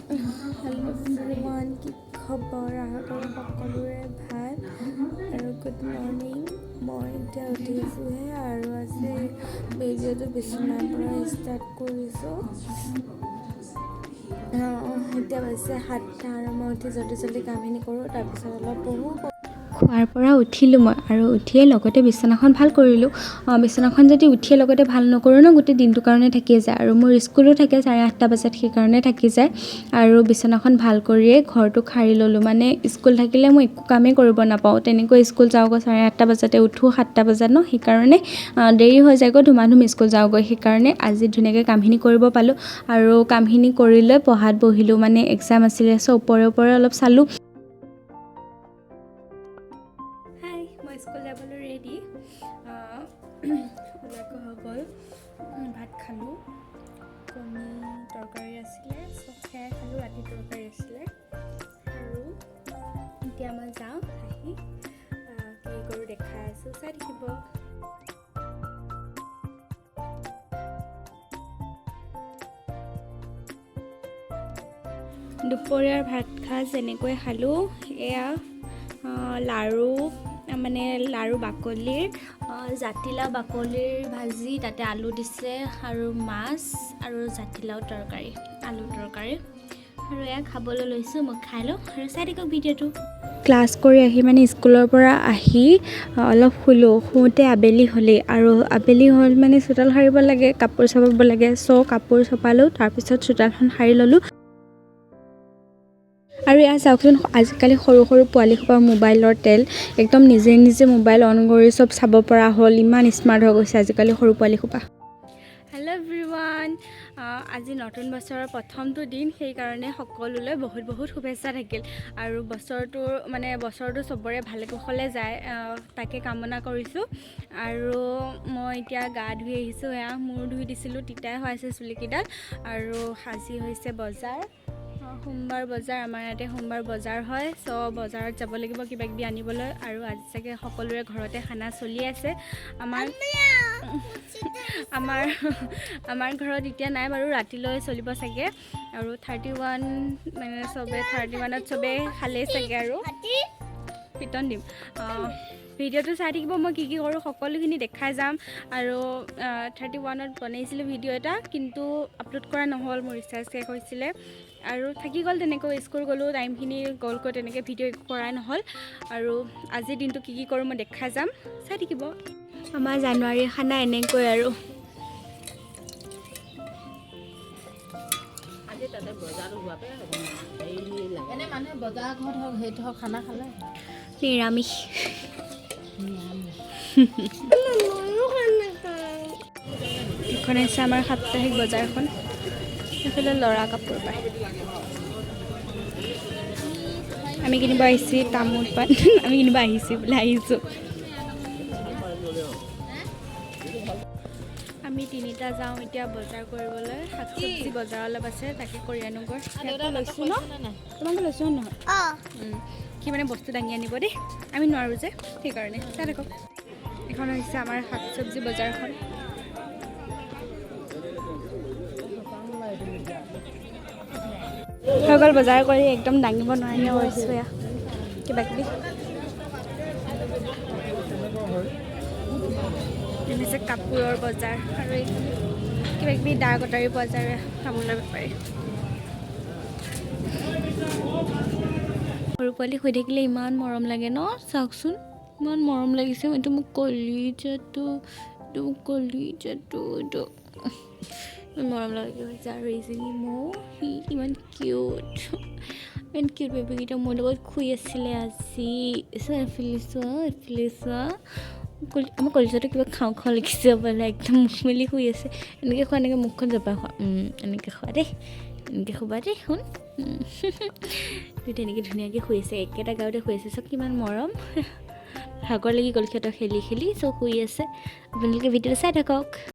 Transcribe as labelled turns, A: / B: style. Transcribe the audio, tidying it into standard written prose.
A: Hello' everyone, কি খবৰ? আশা কৰোঁ সকলোৰে ভাল আৰু গুড মৰ্ণিং। মই এতিয়া উঠিছোঁহে আৰু আজি ভিডিঅ'টো বিচনাৰ পৰা ষ্টাৰ্ট কৰিছোঁ। এতিয়া বাজিছে 7টা আৰু মই উঠি জল্দি জল্দি কামখিনি কৰোঁ, তাৰপিছত অলপ পঢ়োঁ।
B: খোৱাৰ পৰা উঠিলোঁ মই আৰু উঠিয়ে লগতে বিচনাখন ভাল কৰিলোঁ। বিচনাখন যদি উঠিয়ে লগতে ভাল নকৰোঁ ন, গোটেই দিনটোৰ কাৰণে থাকিয়ে যায়। আৰু মোৰ স্কুলো থাকে 8:30 বজাত, সেইকাৰণে থাকি যায়। আৰু বিচনাখন ভাল কৰিয়ে ঘৰটো সাৰি ল'লোঁ। মানে স্কুল থাকিলে মই একো কামেই কৰিব নাপাওঁ। তেনেকৈ স্কুল যাওঁগৈ 8:30 বজাতে, উঠোঁ 7টা বজাত ন, সেইকাৰণে দেৰি হৈ যায়গৈ, ধুমাধুম স্কুল যাওঁগৈ। সেইকাৰণে আজি ধুনীয়াকৈ কামখিনি কৰিব পালোঁ আৰু কামখিনি কৰি লৈ পঢ়াত বহিলোঁ। মানে এক্সাম আছিলে, চ' ওপৰে ওপৰে অলপ চালোঁ। হাই, মই স্কুল যাবলৈ ৰেডি। ওলাকৈ হৈ গ'ল। ভাত খালোঁ, কণী তৰকাৰী আছিলে, চ' সেয়াই খালোঁ। ৰাতি তৰকাৰী আছিলে। আৰু এতিয়া মই যাওঁ, আহি কি কৰোঁ দেখাই আছোঁ, চাই থাকিব। দুপৰীয়াৰ ভাত সাজ যেনেকৈ খালোঁ, এয়া লাৰু, মানে লাৰু বাকলিৰ, জাতিলাও বাকলিৰ ভাজি, তাতে আলু দিছে আৰু মাছ আৰু জাতিলাও তৰকাৰী, আলু তৰকাৰী। আৰু এয়া খাবলৈ লৈছোঁ, মই খাই লওঁ আৰু চাই থাকক ভিডিঅ'টো। ক্লাছ কৰি আহি, মানে স্কুলৰ পৰা আহি অলপ শুলোঁ। শুওঁতে আবেলি হ'লেই আৰু আবেলি হ'ল মানে চোতাল সাৰিব লাগে, কাপোৰ চপাব লাগে। চ' কাপোৰ চপালোঁ, তাৰপিছত চোতালখন সাৰি ল'লোঁ। আৰু এয়া চাওকচোন, আজিকালি সৰু সৰু পোৱালিসোপা মোবাইলৰ তেল, একদম নিজে নিজে মোবাইল অন কৰি চব চাব পৰা হ'ল। ইমান স্মাৰ্ট হৈ গৈছে আজিকালি সৰু পোৱালিসোপা। হেল্ল' এভৰিৱান, আজি নতুন বছৰৰ প্ৰথমটো দিন, সেইকাৰণে সকলোলৈ বহুত বহুত শুভেচ্ছা থাকিল। আৰু বছৰটোৰ মানে বছৰটো চবৰে ভালে কুশলে যায়, তাকে কামনা কৰিছোঁ। আৰু মই এতিয়া গা ধুই আহিছোঁ। এয়া মূৰ ধুই দিছিলোঁ, তিতাই হৈ আছে চুলিকেইডাল। আৰু সাজি হৈছে বজাৰ, সোমবাৰ বজাৰ, আমাৰ ইয়াতে সোমবাৰ বজাৰ হয়। চ' বজাৰত যাব লাগিব কিবা কিবি আনিবলৈ। আৰু আজি চাগে সকলোৰে ঘৰতে খানা চলি আছে। আমাৰ আমাৰ আমাৰ ঘৰত এতিয়া নাই বাৰু, ৰাতিলৈ চলিব চাগে। আৰু 31 মানে চবে 31ত চবে খালেই চাগে। আৰু পিটন দিম। ভিডিঅ'টো চাই থাকিব, মই কি কি কৰোঁ সকলোখিনি দেখাই যাম। আৰু 31ত বনাইছিলোঁ ভিডিঅ' এটা, কিন্তু আপলোড কৰা নহ'ল, মোৰ ৰিচাৰ্জ শেষ হৈছিলে আৰু থাকি গ'ল তেনেকৈ। স্কুল গ'লোঁ, টাইমখিনি গ'লগৈ, তেনেকৈ ভিডিঅ' একো কৰাই নহ'ল। আৰু আজিৰ দিনটো কি কি কৰোঁ মই দেখাই যাম, চাই থাকিব। আমাৰ জানুৱাৰীৰ খানা এনেকৈ আৰু।
C: আজি তাতে বজাৰো হোৱাতে হেৰি লাগে।
D: এনে মানুহে বজাৰ ঘৰত হওক, সেইটো হওক, খানা খালে।
B: নিৰামিষ। এইখন হৈছে আমাৰ সাপ্তাহিক বজাৰখন। এইফালে ল'ৰা কাপোৰ পায়। আমি কিনিব আহিছোঁ তামোল পাণ। আমি কিনিব আহিছোঁ বোলে, আহিছোঁ। আমি তিনিটা যাওঁ এতিয়া বজাৰ কৰিবলৈ। শাক চব্জি বজাৰ অলপ আছে, তাকে কৰি আনোগৈ। ইয়াকো লৈছোঁ ন, তোমাকো লৈছোঁ নহয়? সি মানে বস্তু দাঙি আনিব দেই, আমি নোৱাৰোঁ যে, সেইকাৰণে। চাই থাকক, এইখন হৈছে আমাৰ শাক চব্জি বজাৰখন। হৈ গ'ল বজাৰ কৰি, একদম দাঙিব নোৱাৰি হৈছোঁ। এয়া কিবা কিবি হৈছে, কাপোৰৰ বজাৰ আৰু এইখন কিবা কিবি দা কটাৰী বজাৰ, তামোলৰ বেপাৰী। সৰু পোৱালি শুই থাকিলে ইমান মৰম লাগে ন, চাওকচোন ইমান মৰম লাগিছে। এইটো মোক কলিজাটো, এইটো মোক কলিজাটো, এইটো ইমান মৰম লাগি হৈছে। আৰু এইজনী মৌ, সি ইমান কিউট, ইমান কিউট বেবীকেইটা মোৰ লগত শুই আছিলে আজি। চোৱা এইফালে, চোৱা এইফালে, চোৱা। আমাৰ কলিজাটো কিবা খাওঁ খাওঁ লাগিছে বোলে, একদম মুখ মেলি শুই আছে। এনেকৈ খোৱা, এনেকৈ মুখখন জপাই খোৱা, এনেকৈ খোৱা দেই, এনেকৈ শুবা দেই শুন। দুইটা এনেকৈ ধুনীয়াকৈ শুই আছে, একেটা গাঁৱতে শুই আছে। চব কিমান মৰম। ভাগৰ লাগি গ'ল সিহঁতক খেলি খেলি, চব শুই আছে। আপোনালোকে ভিডিঅ'টো চাই থাকক।